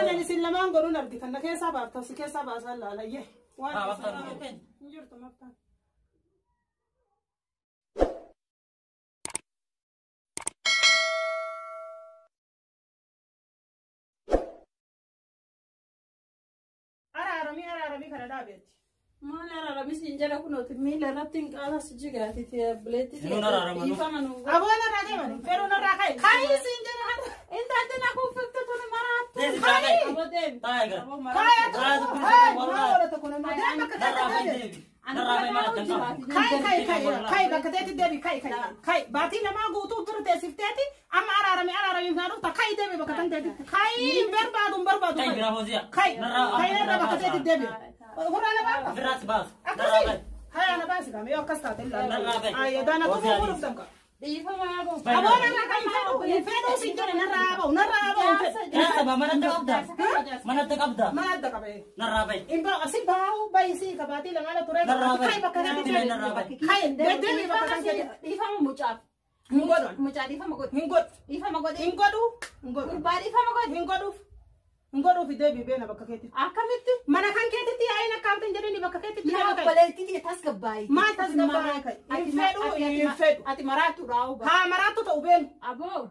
Waan ani isin lamaan godhuun argitan na keessaa baafta si keessaa baasaa laalayyee. Waan Haa, maftaan hin hin jirtu maftaan. Araaramii araaramii kana dhaabeetti. Maal araaramis hin jala kunooti miila irratti hin qaalas jigaati bileetti Nuun araarama nu. dhiifama nu. Aboon irraa deeman fedhuun irraa ka'e. Ka'ii siin jedha har'a. Intalti na kuffifte tuni maraattu. Deemi biraa ka'e. Aboo deemi. Taa'e gara. Aboo Ka'ee maraattu. Taa'e dubbii Maal wallahi. godhata kun amma? Deem bakka Narraa teetti bahi deebi. deebi. Narraa bahi maal addan qabu. Kai kai kai kai bakka teetti deebi kai kai kai baatii lamaa guutuu bira teessifteeti amma araarame araarame naa dhufta kai deebi bakka tan teetitti kai hin barbaadu hin barbaadu Kai biraa hooziya. kai Narraa kai irra bakka teetti deebi hurraa na baafta Ofirraa si baasu. Narraa akkasii bahi. haya na baasi kame yoo akkas taate Narraa bahi. ayyaadaana tumuu Hooziyaa guruftan ka Dhiifama yaa gooftaa. Bahi. aboon irraa kan fedhu hin fedhu siin jedhe narraa ba'u narraa ba'u hin fedhu Jaarsa baa manatti qabda. Manatti qabda. mana adda qabee Narraa bahi. hin ba'u asi baa'u bayisii kabaatii lamaana ture Narraa bahi. kai bakka teetti Narraa deebi bahi. kai deebi bakka tan teetitti Dhiifama mucaaf. hin godhu Mucaa dhiifama godhi. hin godhu Dhiifama godhi. hin godhu hin godhu Gurbaa dhiifama godhi. hin godhuuf hin godhuuf deebii beena bakka keetitti. Akkamitti? Mana kan keetitti yaa'iin akka haftan jedhani bakka keetitti Yaa deebi kai. obboleettii tiyya tasgabbaayi. Maal tasgabbaa'ee kai? Hin fedhu hin fedhu. Ati maraattu raa'u ba. Haa maraattu ta'u beenu Aboo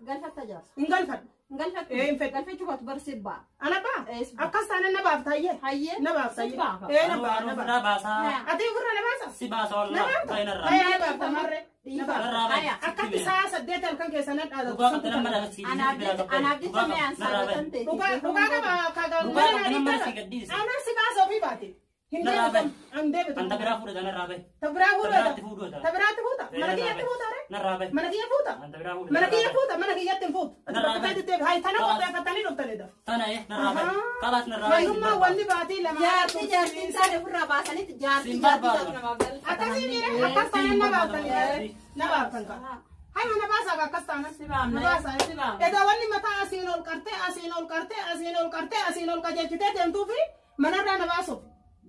galfatta jaarsa. hin galfadhu. Hin galfattu. Ee, hin fedhu. Galfachuu baatu barsi ba'a. Ana baa Ees. akkas taane na baaf taayyee. Hayyee. Na baaf Si baafa. taayyee. Ee na baaf na baaf. Ofirraa baasaa. Ati ofirra na baasa. Si baasa Na wallaahi. baafta. Bahi narraa. Hayyaa na baafta marree. Na baafta. Narraa bahi. Akkatti sa'a 8 halkan keessa nan dhaadatu. Dhugaa qabda nama lafa si Anaaf jecha anaaf jecha mee an saagatan ta'e. Dhugaa dhugaa qaba kagaa Dhugaa qabda nama si gadhiise. Anaa si baasa ofii baate. Hin Narraa deebitu. bahi. Hin deebitu. Anta biraa fuudha narraa bahi. Ta biraa fuudha. Tabiraatti fuudhuudha. Ta biraatti fuuta. Mana kiyyatti fuuta ree. Narraa bahi. Mana kiyya fuuta. Anta biraa fuudha. Mana kiyya fuuta. Mana kiyyatti hin fuutu. Ati Narraa bakka bahi. teetti deebi. Hayi tana qopheeffatanii dhuftanidha. Tana ee narraa bahi. Kalaas narraa bahi. Fayyummaa wanni baatii lama. Jaartii jaartiin taane ofirraa baasanitti jaartii Siin jaartii barbaadu. taatu namaaf galfatan. Akkasii miira akkas taanaan na baaftanii. Na baaftan kaa. Hayi mana baasaa kaa akkas taanaan. Si baafna, Na baasaa. si baafna. Egaa wanni mataa asiin ol qartee asiin ol qartee asiin ol qartee asiin ol qajeelchitee deemtuufi manarraa na baasuuf.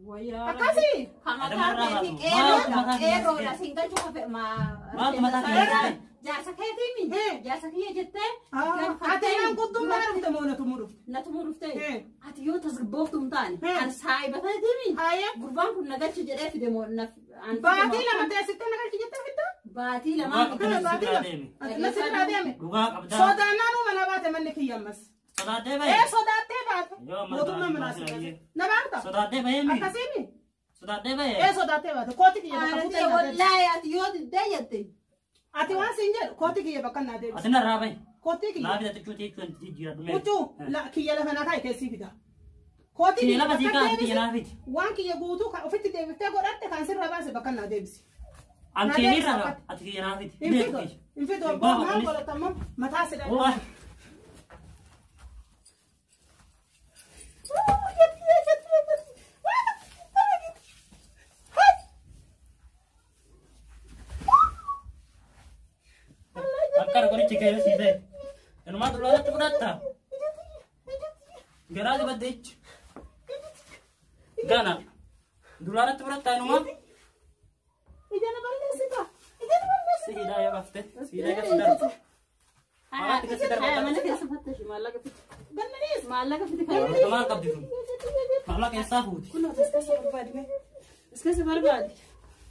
Wayyaa. Akkasii. Kamataa keetii qeerroodha. Qeerroodha. Siin galchuu kafe Maaltu mataa keetii? Jaarsa keetii mi? Jaarsa kiyya jettee Ati naan guddummaa dhufte moo na tumuu dhufte? na tumuu dhuftee. Eh. Ati yoo tasgabbooftu hin taane Eh. an saayibatanii mi? Haayee. Gurbaan kun na galchi jedhee fide moo na an fide Baatii moo- lama teessistee na galchi jettee fiddaa? Baatii Dhugaa lamaan qabda si biraa deemi. Ati na sirraa deeme. Dhugaa qabda. Sodaannaan mana baate manni kiyya ammas. Sodaatee Ee bahi. sodaattee baate. Yoo amma Mootummaa baatii manaa si baasee baase. baay'ee. Na baafta? Sodaatee bahee mi? Akkasiimi? Sodaatee bahee. Ee sodaattee baate. Kooti kiyya bakka fuutee naa deebisi. Wallaahi ati yoo diddee jette Ati waan siin jedhu kooti kiyya bakka naa deebisi. Ati narraa bahi. Kooti kiyya. Naa fida xiqqoo jechuun jijjiiradhu mee. Huccuu kiyya lafa naa kaa'e keessii fida. Kooti Kiyya lafa sii bakka kaa'e deebisi. kiyya naa fidi. Waan kiyya guutuu kan ofitti deebiftee godhatte kan sirra baase bakka naa deebisi. An Naa kiyya deebisi irraa akkatti. ati kiyya naa fidi. Hin fidu. Hin fidu. Maal godhatammoo mataa si dha. Waa. Akka qorichi kee sii ta'e. Inumaa dullaatti fudhatta. Garaa si badde jechi. Gana. Dullaatti fudhatta inumaa. Ija na balleessita. Ija na balleessita. Si hidhaa yoo qabte. Si hidhaa yoo qabte. Maaltu keessa darbata? Mana keessa fattashi maallaqa fiti. Gannanis. Maallaqa fiti kan. Maal qabdi kun? Maallaqa eessaa fuuti? Kunoo as keessa barbaadi mee. As keessa barbaadi.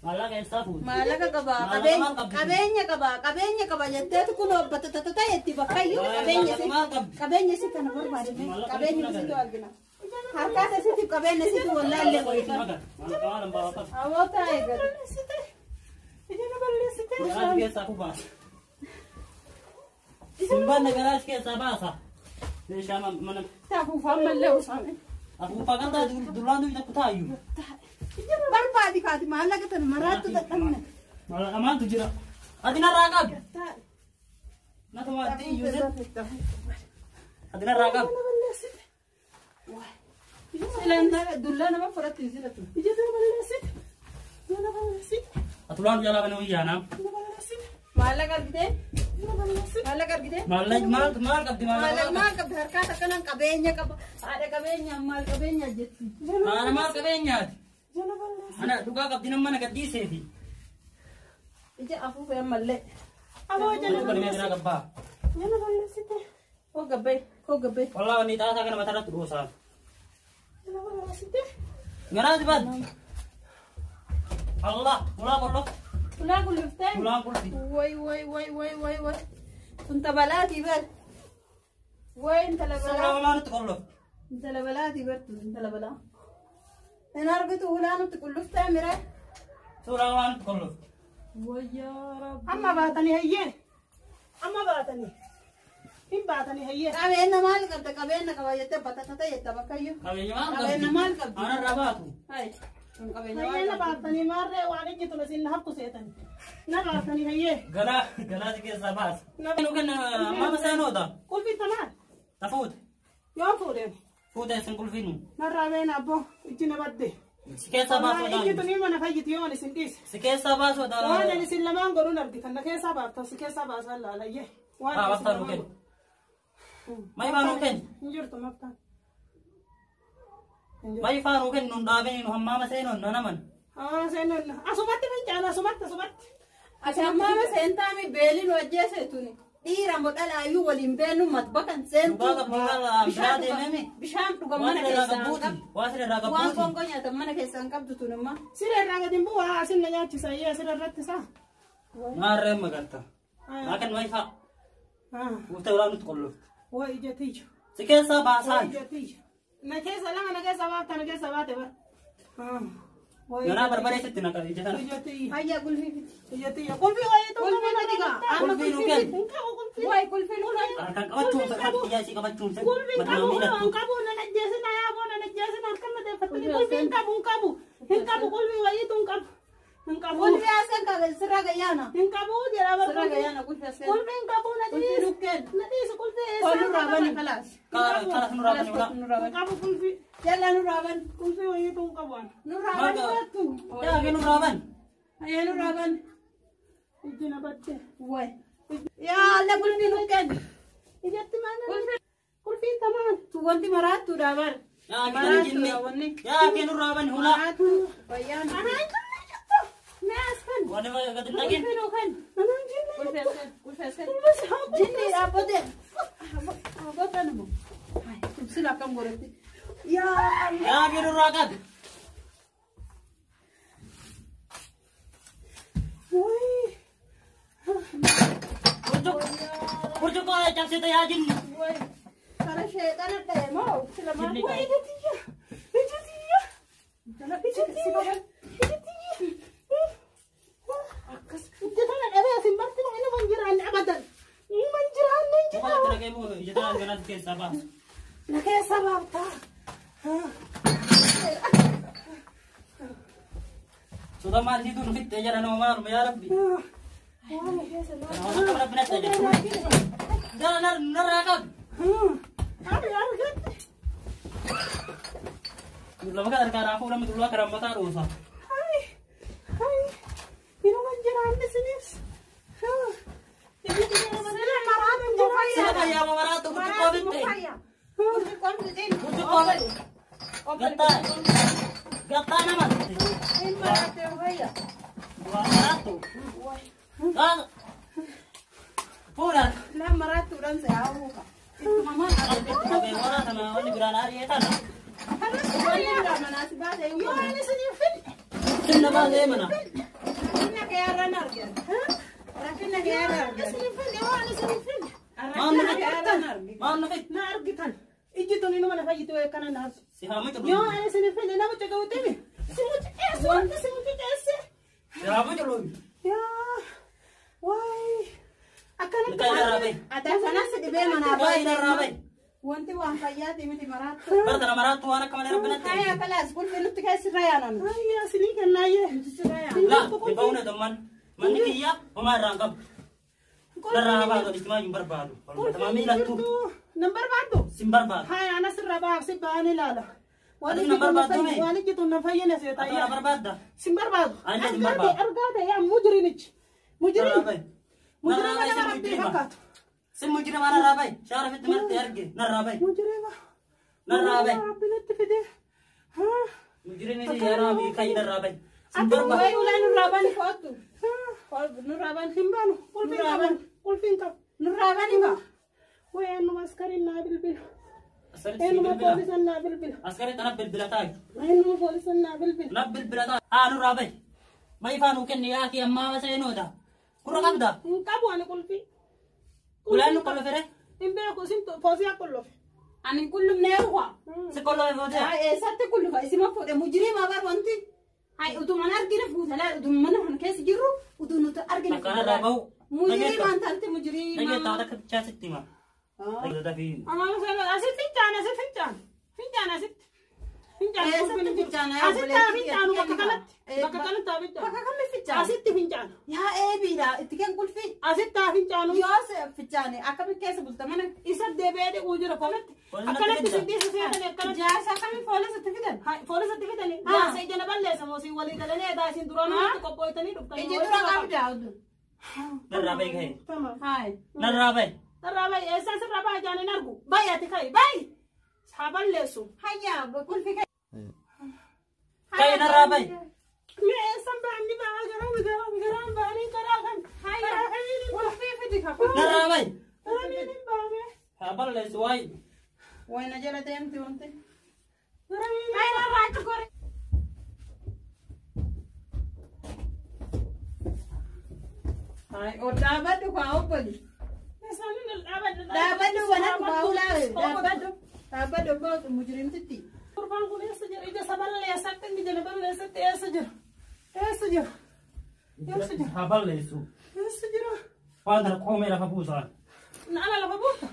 Maallaqa eessaa fuuti? Maallaqa qaba Maallaqa maal qabdi? qabeenya qaba qabeenya qaba jetteetu kunoo batatata jetti bakkayyuu qabeenya si Maal qabdi? qabeenya si kana barbaadi mee qabeenya situ argina. Harkaas asitti qabeenya situ wallaallee Maallaqa maal hambaa qabdi? Awoo taa'ee gadi. Ija na balleessite. Garaa keessaa ku baasa. Simbaan garaa keessaa baasa. Meeshaa mana Taafuufaan mallee usaame. afuuffaa kan taate duraan durii takku taayyu. Barbaadi kaati maallaqa tana maraattu dadhabne. Maallaqa maaltu jira? Ati narraa qabi. Natuma ati iyyuu Ati narraa qabi. Dullaa nama fudhatti hin jiratu. Ija na balleessite. Ija na balleessite. Ati ulaan jalaa bana wayyaa naam. Na balleessite. Maallaqa argitee? Na balleessite. Maallaqa argitee? Maallaqa maal maal qabdi Maallaqa maallaqa? maal qabdi harkaas akkanaan qabeenya qaba. Haadha qabeenya maal qabeenya jetti. Haadha maal qabeenyaati? Ija na balleessite. Ana dhugaa qabdi nama mana gadhiiseeti. Ija afuufee ammallee. Aboo ija na Mana biraa balleessite. qabbaa. Ija na balleessite. Oo gabbee. Koo gabbee. Wallah wanni xaasaa kana mataarratti dhoosaa. Garaa si baat. Allah ulaa qollo. Ulaa qulluftee? Ulaan qulfi. Way way way way way way. Kun tabalaatii bar. Way intala Suuraa balaa. homaa nutti qollof. Intala balaatii bartu intala balaa. Hin argitu ulaa nutti qulluftee mire. Suuraa homaa nutti qollof. Wayyaa rabbi. Amma baatanii hayyee. Amma baatanii. Hin baatanii hayyee. Qabeenya maal qabda qabeenya qaba jettee batatata jetta bakkayyuu. Qabeenya maal qabdi? Qabeenya maal qabdi? Anarraa baatu. Hai. Kun qabeenya Hayyee maal na qabdi? baatanii maarree waan ijjitu isin na haftu seetanii. Na baatanii hayyee. Galaa galaa si keessaa baasa. Nu kenna maama seenoota. Qulfii tamaan. Ta fuute. Yoo fuudheen. Fuute isin qulfiinu. Narraa beena abboo ijji na badde. Si keessaa baasuu Ijji dhaan. tunii mana fayyiti yoo ani isin dhiise. Si keessaa baasuu Waan dhaan. ani isin lamaan godhuun argitan na keessaa baafta si keessaa baasan laalayyee. Waan Haa ani isin maftaa nu lamaan kenni. godhu. Mayi faa nuu kenni. Hin jirtu maftaan. Hin jirtu. Mayi faa nuu kenni nun dhaabini nu hammaama seenoon na naman. Haa seenan asumatti fincaana asumatti asumatti. Ati ammaama seentaami beeliin hojjeese tuni. Dhiira moo dhalaayyuu waliin beenu matbakan seentu. Dhugaa qabdu biraa deememe. Bishaan dhugan Waan mana sirraa keessaa hin qabbuuti. qabdu. Waan sirraa Waan qabbuuti. qoonqoo nyaatan mana keessaa hin qabdu tun immoo. Siree irraa gadi hin bu'u haa asin na nyaachisa ayyee siree irratti isaa. Maarree magalta. Maa kenni mayi faa. Haa Fuutee ulaa nutti qollofti. waa ija tiyya. Si keessaa Waa baasaa. ija tiyya. Na keessa lama na keessa baafta na keessa baate bara. Haa. Waa Ganaa ija barbaree sitti naqa ija tana. ija tiyya. Hayya qulfii fiti. Ija tiyya. Qulfii wayiitu Qulfii fiti gaa. Amma Qulfii nu qulfii kenni. fiti. Hin qabu qulfii. Wayi qulfii nu kenni. Harkaan qabachuun fedha xiyyaa isii qabachuun fedha. Qulfii Mata qabu miidhagdu. hin qabu nan ajjeesina yaaboo nan ajjeesina harkaan na deeffattanii qulfii hin qabu hin qabu hin qabu qulfii wayiitu hin qabu hin qabu Qulfii as kan sirra gayyaana. hin qabu jedha Sirra bara gayyaana qulfii as kenni. qulfii hin qabu na Qulfii nu dhiisi kenni. na dhiisi qulfii Kol nurraa bani eessaa kalaas. Kalas nurraa bani ulaa. Nurraa hin bani. qabu qulfii Jalla nurraa bani. qulfii wayiitu hin qabu ani Nurraa bani baattu. Yaa kee nurraa bani. Hayya nurraa bani. ijji na badde Wayi. Yaa Allah qulfii nu kenni. ijatti maal qulfiin tamaan Tu wanti maraattuudha bar. Yaa kee kana jinni. Yaa kee nurraa bani ulaa. Maraattu fayyaan. anaan jinni jettu mee as kan Wanni gadi dhaqin. Qulfii nu kenni. anaan jinni Qulfii as kenni. Qulfii as kenni. qulfii haa Jinni dhaabbote. Dhaabbote namo. Sila akkam godhatti. Yaa Allah. Yaa kee nurraa qabi. wayi Burcuqqoo cabsite yaa jinni. Wayi. Kara sheexana ta'e moo sila maal? Jinni wayi ija tiyya ija tiyya ija tiyya ija tiyya Akkas. ija tana dhabee asin bartinu inuma hin jiraanne abadan inuma hin jiraanne hin Muka jiraanne itti naqee moo ija tana ganaa keessaa baasu. na keessa baaftaa Suuta maal isiitu nu fixxee jara nama maaluma yaa rabbi. waan keessa Nama akka rabbi natti ajaju. Jara narraa qabi. Abi argatte Lama kan harkaan hafuudha miti ulaa karaa mataa dhoosa. Ay, ay, inuma hin jiraanne sinis. Sila fayyaa maraatu burcuqqoo fixxee. Burcuqqoon fixin. Burcuqqoo gattaa gattaa nama. Hin maraatte fayyaa. Waa maraatu. Gaa fuudhaan. Lan maraattuudhaan se haawuuka. Ittuma maal Itti qabee waraana tana wanni biraan ari'ee tana. Wanni biraa manaas baasee Yoo ani isiniin fidhe, Sinna baasee mana. Rakkina kee irraan argan. Rakkina kee irraan argan. isiniin fidhe, yoo ani isiniin fidhe. Maal nu Rakkina fixxe? kee irraan argan. Maal nu fixxe? Na argitan. Ijji tun inuma na fayyiti wayii akkana na harsu. Si haa muculu. Yoo ani isiniin fidhe nama cagawutimi. Si mucuceessu, wanti si mucuceesse. Si haa muculu. Yaa, waay. Akkanatti Ilkaan irraa bahi. Ati akkanas dhibee manaa Ilkaan irraa bahi. Wanti waan fayyaati miti maraattu. Bara tana maraattu waan akka malee rabbi natti Hayya kalaas qulfii nutti keessirra yaanan. Ayyaa isinii kennaayyee. La, dhibba damman. Manni kiyya homaa irraa hin qabu. Narraa haa baatu itti hin barbaadu. Walummaa miilattu Nan barbaaddu. sin barbaadu. Haya anas irraa baaf si ba'an ilaala. Waan Ati na barbaaddu mee? Waan ijji tun na fayyine Ati na seetayyaa. barbaadda. Sin barbaadu. Ani sin Argaa ta'e barbaadu. argaa ta'e yaa mujrinichi. Narraa Mujrin. bahi. Mujrima Narraa bahi nama sin rabbii mujrima. fakkaatu. Sin mujrima narraa bahi. Shaara fitti marte arge narraa bahi. Mujrima. Narraa bahi. Rabbi natti fide. Haa. Mujrimni si yaraa mi kai narraa bahi. Sin Ati barbaadu. Wayi ulee nurraa bani koottu. Haa. Nurraa bani. Hin baanu. Qulfiin qabu. Qulfiin qabu. Nurraa bani ba. Weenuma askariin naa bilbila. Eenuma poolisan naa bilbila. Askari tana bilbila taayu. Eenuma poolisan naa bilbila. Na bilbila taayu. Haa nurraa bahi. Maifaa nuu kenni yaa kee ammaa seenoota. Gurra qabda. Hin qabu ani qulfii. Ulaan nu qollofe. Hin beeku isin foosiyaa qollofe. Ani qullubnee ruwa. Si qollofe foosiyaa. Eessatti qullufa isima fuudhe mujiriima bar wanti. Hai utumaan argine fuutalaa utuma mana kana keessa jirru utuu nuti argine. Akkanarraa bahu. Mujiriimaan taate mujiriima. Dhageettaa takka bichaa sitti hima. Asitti fincaan asitti fincaan. Fincaan asitti. Fincaan Eessatti fincaan? Asitti haa fincaanu bakka kanatti. Bakka kanatti haa fincaanu. Bakka kamii fincaan? Asitti fincaanu. Yaa eebiidha itti kenn qulfii. Asitti haa fincaanu. Yoo fincaane akkamitti keessa bulta mana? Isa deebi'ee dhiquu jira kanatti. Akkanatti si dhiisu seetanii akkanatti. Jaarsa akkamii foolisatti fidan? Foolisatti fidanii. Jaarsa ija na balleessa moo siin walii galanii edaa isin duraan walitti qophooytanii dhuftanii. Ija dura qabda. Narraa bahi gahe. Hayi. Narraa bahi. Narraa bahi eessaan sirraa baha ijaan hin argu. Bahi ati ka'i bahi. Haa balleessu. Hayyaa qulfii ka'i. Ka'i narraa bahi. Mee eessaan bahan ni baha garaan garaan garaan bahanii karaa kan. Karaa kamiin hin baha. Qulfii fidi ka. Narraa bahi. Garamiin hin bahame. Haa balleessu waayi. Wayna jala deemti wanti. Garamiin. Hayi narraa achi gori. Hayi ol dhaabadhu kaa obboli. Isaaniin ol dhaabadhu. Dhaabadhu wanatti baa'ulaa dhaabbadhu. Dhaabbadhu obboo mujiriimtitti. Gurbaan kun eessa jira? Ija isa balleessatti inni jala balleessatti eessa jira? Eessa jira? Eessa jira? Haa balleessu. Eessa jira? Waan kana qoomee lafa buusaan. Ana lafa buuta.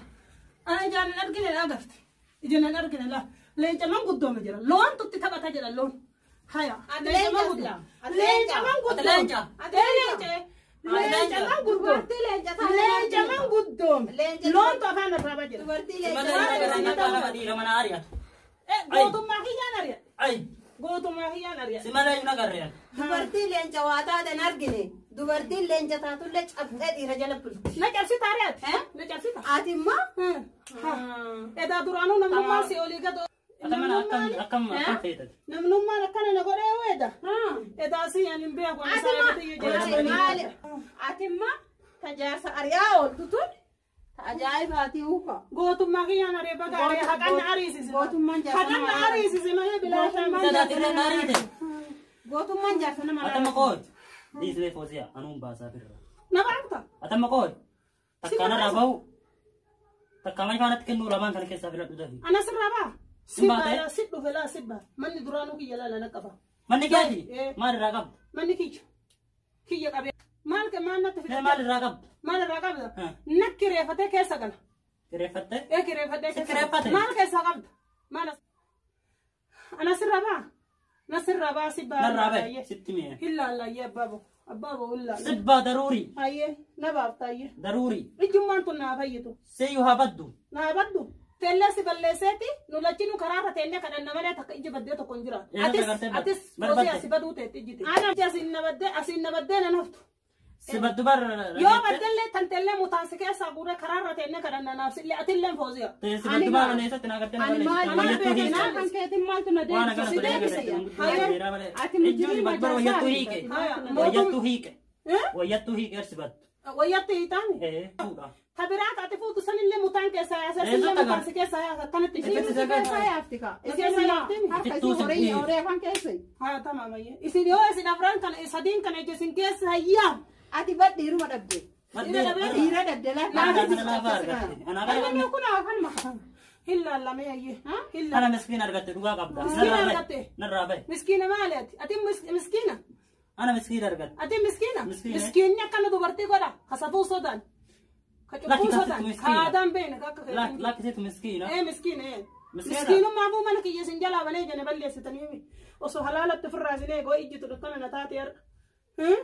Ana ijaan hin argine na agarte. Ijaan hin argine laa. Leenca man guddoome jira. Loontu itti taphata jira loon. Haya. Leenca man guddoome. Leenca man guddoome. Leenca. Leenca. Leenca man guddoome. Leenca man guddoome. Loontu afaan irraa jira. Dubartii leenca. Dhiira mana ari'atu. Gootummaa kiyyaan ari'a. Ayi. Gootummaa kiyyaan ari'a. Si malee hin agarreen. Dubartii leenca waa taatan argine. Dubartiin leenca taatullee cabxee dhiira jala bulti. Na cabsita ari'ati. Na cabsita. Ati immoo. Edaa duraanuu namnummaa si olii gad. Akkam akkam feetati. Namnummaan akkana na godhee yoo eda. Edaa si ani hin beeku. Ati immoo tajaajila ari'aa ooltu tun. Ajaa'ibaati uufa. Gootummaa kiyyaan ari'e baga ari'e haqan na ariisise. Gootummaan jaarsa Haqan na ariisise malee bilaashaan. Tajaajila na ariite. Gootummaan jaarsa nama Atama qood. Dhiislee foosiyaa anuun baasaa firra. Na baafta. Atama qood. Takka narraa bahu. Takka maal faanatti kennuu lamaan kana keessaa filadhu dafi. Ana sirraa baha. Sibba si dhufe laa sibba. Manni duraanuu kiyya laala na qaba. Manni keeti? Maal irraa qabda? Manni kiyya. Kiyya qabee. Maal maal natti fidate? Maal irraa qabda? Maal irraa qabda? Na kireeffatee keessa gala. Kireeffattee? Ee kireeffatee keessa. Kireeffate? Maal keessaa qabda? Maal as? Ana sirraa baha. Na sirraa baha sibba. Narraa bahi sitti mi'e. Hillaallayyee abbaa bahu. Abbaa bahu hillaalla. Sibbaa daruuri. Hayyee na baafta hayyee. Daruuri. Ijjummaan tun naa fayyitu. Seeyyuu haa baddu. Naa baddu. Teellee si balleesseeti nu lachinu karaarra teellee kadhanna malee takka iji baddee tokko hin jiraatu. Atis atis hojii asi baduu teetti ijjite. Ana iji asiin na baddee asiin na baddee nan haftu. Si baddu bar. Yoo baddellee tantellee mutaansi keessaa guuree karaarra teellee kadhanna naaf sillee atillee fooziya. Si baddu bar ana eessatti na agartee na balleessitu. Ani maal beekna kan keetiin maaltu na deebisa si deebisa yaa. Ati mujiriima jaarsaa. Wayyattuu hiike. Wayyattuu hiike. Wayyattuu hiike ersi baddu. Wayyattuu hiitaani? Tabiraat ati fuutu sanillee mutaan keessaa yaasa sillee mutaansi keessaa yaasa akkanatti Isin keessaa yaafti kaa. Isin yaafti. Harka isin horii horii afaan keessa. Haa tamaam isin yoo isin afran kana sadiin kana ija isin keessa hayyaa. Ati badhiiruma dhabde. Dhiira dhabde lafa. Ana kun afaan maka. Hillaallamee ayyee. Ana miskiina argatte dhugaa qabda. Miskiina argatte. Narraa bahi. Miskiina maali ati? Ati miskiina. Ana miskiina argatte. Ati miskiina. Miskiinni akkana dubartii godha. Kasafuu sodaan. Kacubbuu sodaan. Kaadaan beena akka keetiin. Lakkisitu miskiina. Ee miskiina ee. Miskiinummaa buu mana kiyya isin jalaa banee jene balleessitanii osoo halaalatti ofirraa isin eegoo ijjitu dukkana na taate har'a.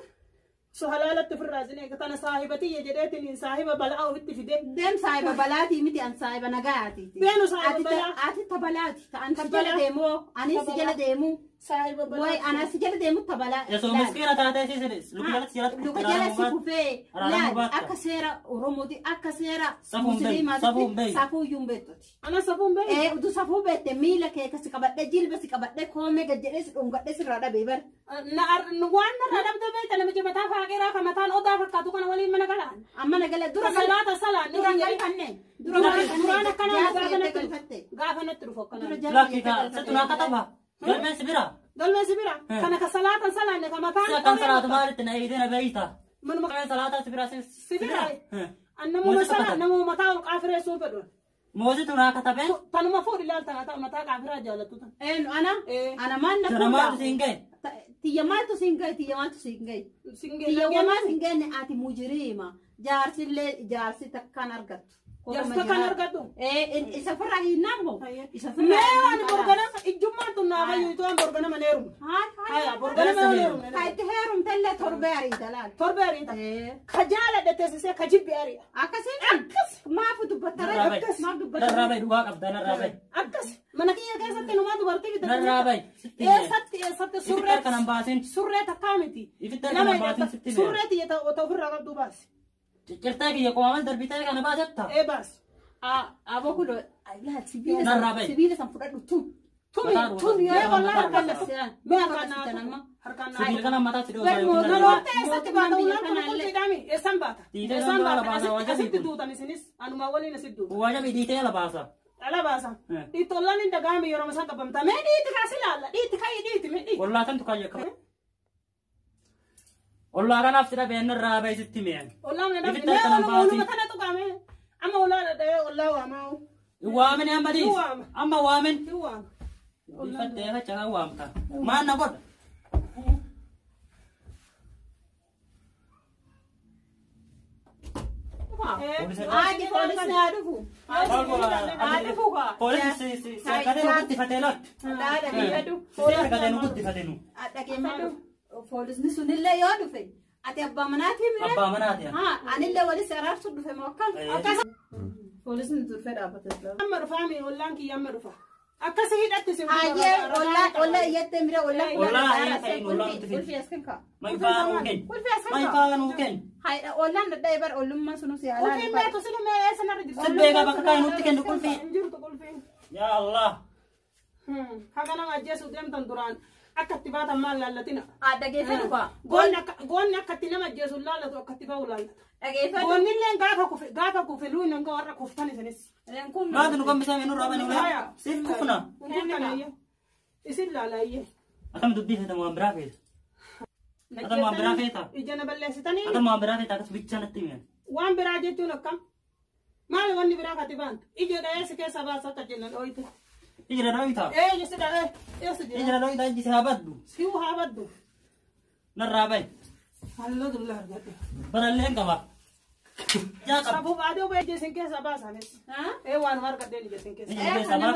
So halaalatti ofirraa isin eega tana saahiba tiyya jedheetiin saahiba balaa ofitti fide. Deem saahiba balaatii miti an saahiba nagayaati. Beenu saahiba balaa. Ati ta balaati. An si jala deemoo. Ani si jala deemuu. Saahiba balaa. Way ana si jala deemu tabalaa. Osoo miskiina taatee si luka jalatti jalatti Luka jala si kufee laal akka seera Oromooti akka seera Musliimaatitti safuu iyyuu hin beektuti. Ana safuun beeku. Ee utuu safuu beekte miila kee kasi qabadhee jilba si qabadhee koomee gad jedhee si dhungadhee sirraa dhabee bara. Waan narraa dhabde beekta namichi mataa faaqeeraa kan mataan odaa fakkaatu kana waliin mana galaan. Amma na gala dura Salaata salaan. Dura galfanne. Dura Duraan akkanaa gaafa natti dhufu. Gaafa natti dhufu akkanaa. Lakki ka situ naa kataba. Galmeen si bira. Galmeen si bira. Kana ka salaatan salaanne ka mataan. Si akkan salaatu maalitti na eegdee na beeyta. Manuma Galmeen salaataa si bira si bira. Namuma salaa namuma mataa ol qaafiree sun fedhu. Moozitu naa katabeen. Tanuma fuudhi ilaal tana mataa qaafiraa jaallattu tan. Een ana ana maal na Tana maaltu siin ga'e? Tiyya maaltu siin ga'e tiyya maaltu siin ga'e. Tiyya wamaa siin ga'e ati mujriima jaarsillee jaarsi takkaan argattu. Jaarsi takkaan argattu? Ee isa firraa hinnaan moo? Isa firraa. Mee waan borgana ijjummaan tun naa fayyuu itoo borgana mana heerumne. Haya borgana mana heerumne. Ka itti heerumtellee torbee ariita laal. Torbee ariita. Ka jaaladhe teessisee ka jibbi ari'a. Akkasiin akkas maafu dubbattara akkas maaf dubbattara. Narraa bahi dhugaa qabda narraa bahi. Akkas mana kiyya keessatti numaa dubartii bitatu. Narraa bahi. Eessatti eessatti surree. Ifitti harka baasin. Surree takkaa miti. Ifitti harka baasin sitti. Surree tiyya ta'u ofirraa qabdu baasi. Ciccirtee kiyya qomamas darbitee kana baasetta. Ee baasi. Aboo kun sibiila san fudhadhu tun. Tumi tun yoo walaa harkaan na mee harkaan naa harkaan naa. Sibiila kana mataatti dhiyoo isaa. Namoota eessatti baata ulaan kun qulqulliidhaami eessan baata. Eessan baata asitti duutan isinis anumaa waliin asitti duutan. Waajjabi dhiitee ala baasa. Ala baasa. Dhiittollaan hin dhagahame yeroo isaan qabamta. Mee dhiitti kaasi ilaalla dhiitti kayi dhiitti mee dhiitti. Ollaa tantu kaayya qaba. Ollaa kanaaf si dhabee narraa bahi sitti mi'an. Ollaa mana dhabee mee ooluma tana tuqame amma ollaa dhadhee ollaa waamaa. Waamini amma dhiis. Amma waamin. Waama. Uffadhee facha waamta. Maal na godha? Haati poolisni haa dhufu. Haa dhufu kaa. Poolisni si harkatee nu guddifatee laatti. Dhaggeeffadhu. Si harkatee nu guddifatee nu. Dhaggeeffadhu. Poolisni sunillee yoo dhufe ati abbaa manaatii mire. Abbaa manaati. Haa anillee walis araarsu dhufe moo akkam. Poolisni turfee dhaabbate. Amma dhufaami ollaan kiyya amma dhufa. Akkasi hidhatti si Hayyee ollaa ollaa iyyattee mire ollaa Ollaa hayyee ta'in ollaa nuti fidi. Ulfi as kan kaa. Maifaa nuu kenni. Ulfi as kan kaa. Maifaa nuu kenni. Hayda ollaan dadhabee bara ollummaan sunuu si haalaan. Qulfiin beektu sinu mee eessa narra jirtu? Si beekaa bakka kaan nutti kennu qulfii. Hin jirtu qulfiin. Yaa Allah. Haga nama ajjeesuu deemtan duraan akka itti baatan maal laallatina. Dhageeffadhu kaa. Goonni akka itti nama ajjeesu laallatu akka itti ba'u laallata. Dhageeffadhu. Goonnillee gaafa kufe luun hanga warra kuftan isinis. Maati nu gammisaa mee nurraa bani ulee. Siif kufna. Isin laalaayyee. Atam dubbii feeta waan biraa feeta. Atam waan biraa feeta. Ija na balleessitanii. Atam waan biraa feeta akkas bichaa natti himan. Waan biraa jechuun akkam? Maali wanni biraa kati baantu? Ija dha'ee si keessa baasa akka jennan dhooyte. Ija dhooyta? Ee ija si dha'ee. Eessa jira? Ija dhooyta iji si haa baddu. Si haa baddu. Narraa bahi. Halluu dulla argadhe. Barallee qaba. Safuuf adii obbo ija isin keessa baasanis. Ee waanuma argadheen ija isin keessa. Ee kana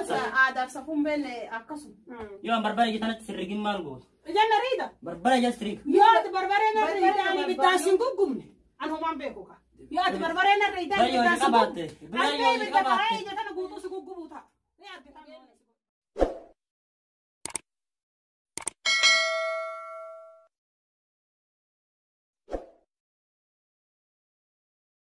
aadaaf safuun beelne akkasuma. Yoo barbara ija tanatti sirrigin maal gootu? Ija na riida. Barbara ija sirriga. Yoo ati barbaree na riida ani ibiddaan sin guggumne an homaan beeku ka. Yoo ati barbaree na riida ani ibiddaan sin guggumne. Ani ibidda karaa ija tana guutuu